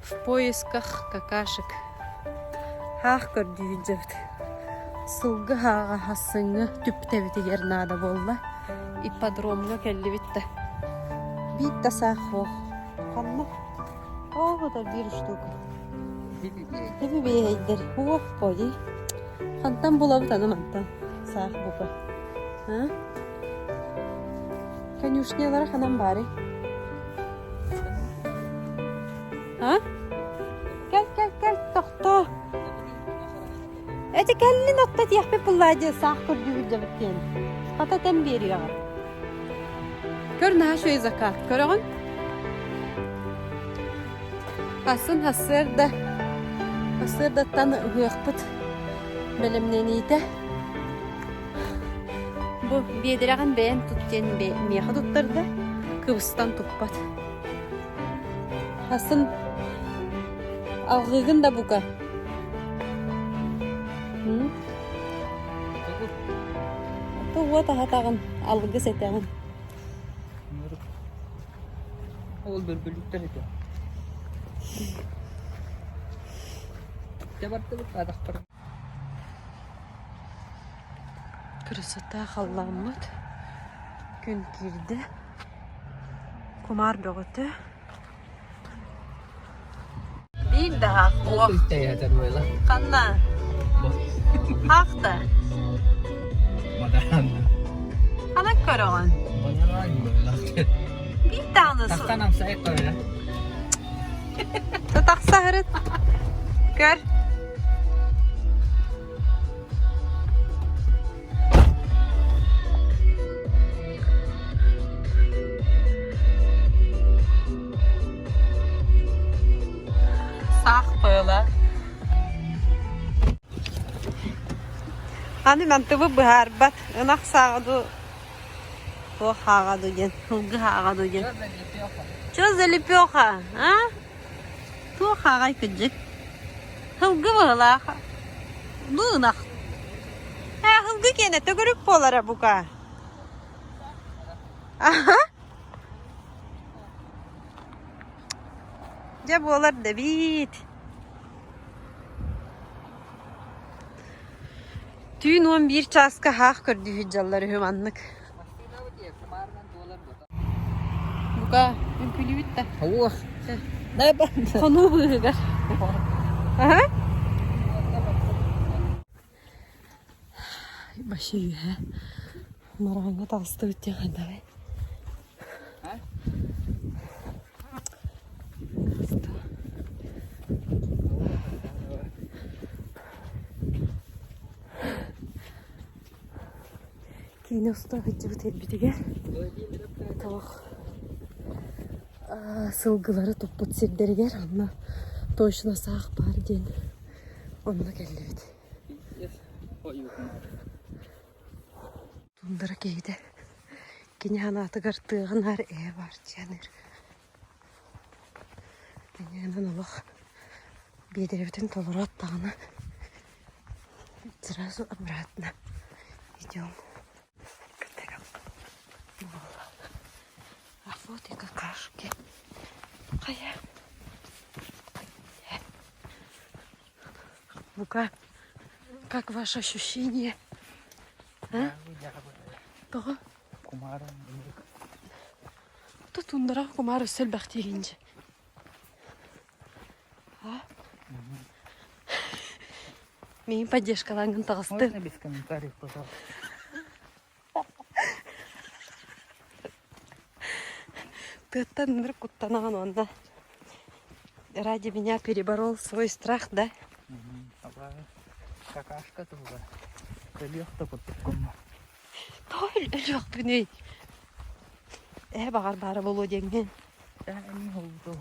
В поисках какашек. Хаах көрдүү дьэбит. Сылгы хааҕа хассыҥҥы түптэбитигэр наада буолла. Ипподромҥа кэллибит да. Биир да саах суох. Ханна? Оо, это биир штука. Эбибиэйдэр. Уоппой. Хантан булабыт аны мантан? Саах бука. А? Конюшнялара ханан баарый? А? Кэл, кэл, кэл, тохтоо. Эти кэллин отто диэхпит буллаа диэн саах көрдүүбүт дьабыт диэн. Хата тэн биэриэҕэ. Көр наһаа үчүгэй закат. Көрөҕүн? Хасын сарсыарда сарсыардаттан ыһыахпыт бэлэмнэниитэ. Бу биэдэрэҕин бэйэн тут диэн миэхэ туттарда, кыбыстан туппат. Хасын алҕыыгын да бука. Ото уот аһатаҕын, алгыс этэҕин. Ол бөрбөлүктэр этэ. Дьэ бардыбыт атахтар. Красота халлааммыт. Күн киирдэ. Кумаар бөҕөтө. Биир да хаах Ханна? Хаах да? Ханан көрөҕүн? Биир даҕаны Тахсан амсайык көрө. Тахса сырыт. Көр. Саах быала. Аны мантыбы быһаарбат ынах сааҕа дуу туох ааҕа дуу диэн ылгы ааҕа дуу диэн Что за лепеха, а? Туох ааҕай кырдьык? Һылгы быһылаах. Ну ынах. Ээ, һылгы киэнэ төгүрүк буолара бука. Аха. Дьэ буолар да эбит. Түүн 11 чааска хаах көрдүү сылдьаллар үһү маннык. Бука үҥкүүлүүбүт да. Уох. Хонуу быыһыгар. Аха. Вообще үөһэ Мараҥҥа таҕыстыбыт диэн хайдаҕый? Киинэ уста сылдьыбыт ирбитигэр туох сылгылары туппут сирдэригэр онно точно саах баар диэн онно кэллибит. Туундара киһитэ кини санаатыгар тыаҕа наар ээ баар дьиэныыр. Кини олох биэдэрэбитин толороот даҕаны сразу обратно идем. А вот и какашки. Хайа. Лука, как ваше ощущение? А? Тоҕо? Ото туундараҕа кумаар өссө элбэх диигин дьэ. А? Миигин поддержкалааҥҥын таҕыстым. Можно без комментариев, пожалуйста? Тыаттан ынырык куттанаҕын уонна ради меня переборол свой страх, да? Какашка туһугар өлүөх да курдук гымма. Тоҕо өлүөхпүнүй? Ээ баҕар баара буолуо диэҥҥин. Ээ эмиэ холбута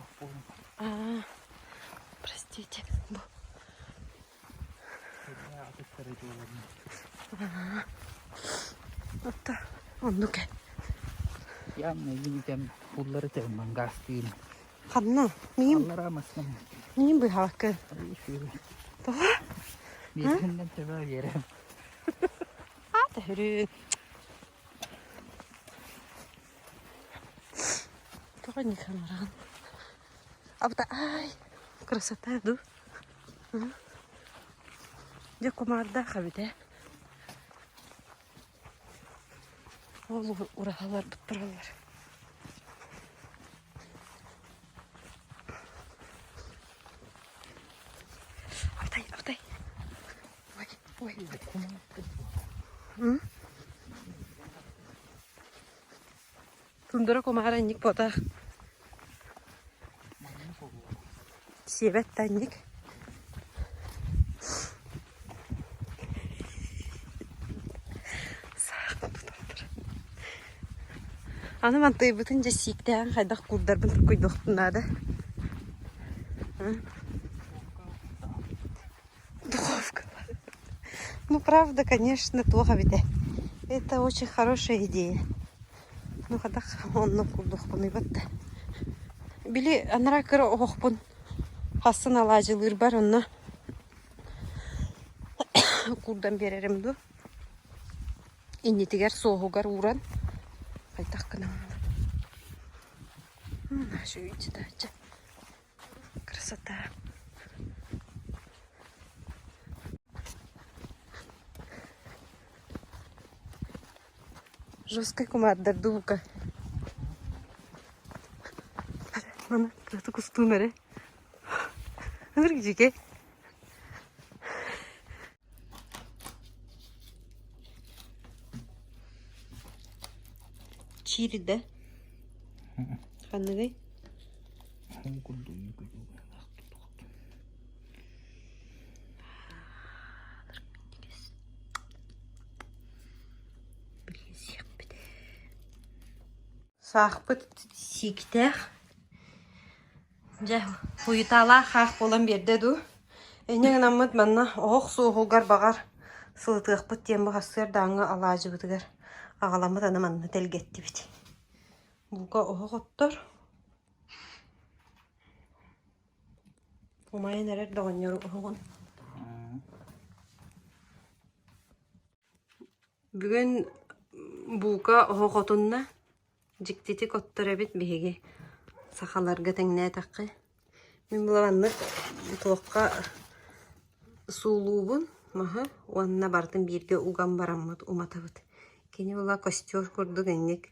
Аа, простите. Бу Отто оннук ээ. Явно ийин уллары тыгымман гаастыын. Ханна? Миим Аллараа массыына. миим быһаакы. Тоҕо? Биэриһиннэн төбө биэрэм. Аата хүрүн. Тоҕо инник санараҕын? Абыта ай. Красота дуу? Дьэ кумаардаах эбит ээ. Ол ураһаларбыт тураллар. Абытай, абытай. Ой, ой. Тундра кумаара инник буотах. Сиэбэт да инник. Аны мантыйбытын дьэ сииктээн хайдах куурдарбын токкуйдуохпун наада. Духовка. Ну, правда, конечно, туох эбитэ. Это очень хорошая идея. Ну, хадах онно курдуохпунуйбат да. Били анараа кыра оһохпун хассын алаадьылыырбар онно куурдан биэрэрим дуу. Иннитигэр суоһугар ууран хайдах гынан Наша Красота. Жесткай кумаардар дуука. Мана кыраты кустуум эрэ. Ынырык дьике. Чиирдэ. Ханныгый? Саахпыт сииктээх. Дьэ, уйутаалаах хаах буолан биэрдэ дуу. Инньэ гынаммыт манна оһох суоһугар баҕар сылытыахпыт диэн бу сарсыардааҥҥы алаадьыбытыгар аҕаламмыт аны манна тэлгэттибит. Бука оһох оттор. Умайан эрэр доҕонньору оһоҕун. Бүгүн буука оһох отунна. Дьиктитик оттор эбит биһиги сахаларга тэҥнээтэххэ. Мин буланнык туохха суулуубун маһы уонна барытын бииргэ уган бараммыт уматабыт. Кини була костер курдук инник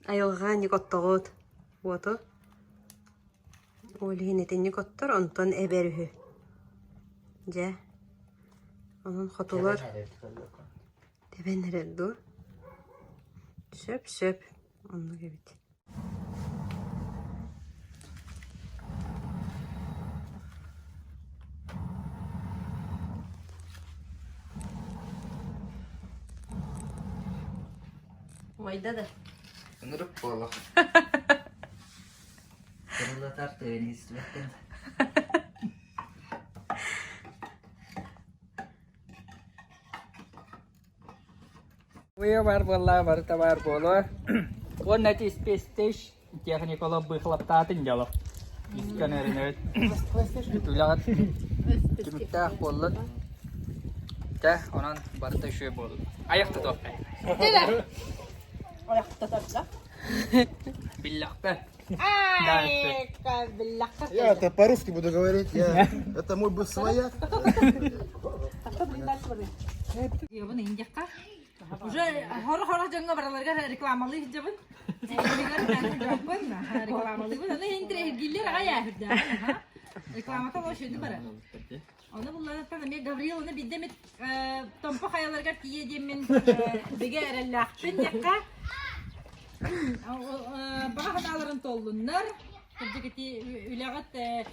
Айылҕа инник оттоҕут уоту Ол иһин итинник оттор, онтон эбэр үһү. Дьэ, онон хотулар тэбэн эрэр дуо? Сөп, сөп, оннук эбит. Умайда да? Ынырык буолуох. Кырылатар тыын истибэттэн. Уйа бар буолла, барыта бар буолуо. Уонна ити спецтеш техниколог быхлаптаатын дьоло. Искэн эринэбит. Үлэҕит түмүктээх буоллун. Тэ, онон барыта үчүгэй буоллун. Айах тутуоххай. Айах тутарда. Биллэхпэ. Я это по-русски буду говорить. Я... Это мой бы свояк. Уже хоро-хоро дьоҥҥо бараларыгар рекламалыы сылдьабын. Рекламалыыбын. Аны интириэһиргииллэр аҕай ааһырдааҕын. Рекламата ол шөйдү барар. Ону булларыттан эмиэ Гаврил оны биирдэ эмит Томпо хайаларыгар тиийэ диэммин бигэ эрэллээхпин диэххэ. Баҕа санааларын толлуннар. Кырдьык ити үлэҕит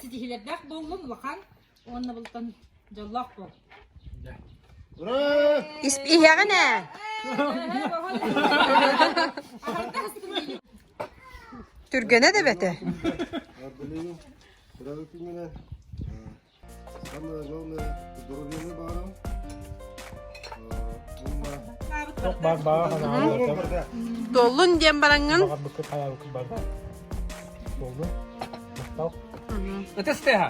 ситиһиилэрдээх буоллун улахан уонна бултан дьоллоох буол. Ура! Иһэҕин ээ? Түргэнэ да бэтэ. Самое главное, здоровьяны баарым. Бар баа ханаалар. Туоллун диэн бараҥҥын. Баҕарбыккыт хайаабыккыт барда. Буолду. Махтал. Ытыстыха.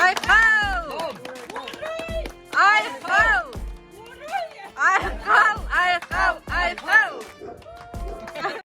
Айхал! Айхал!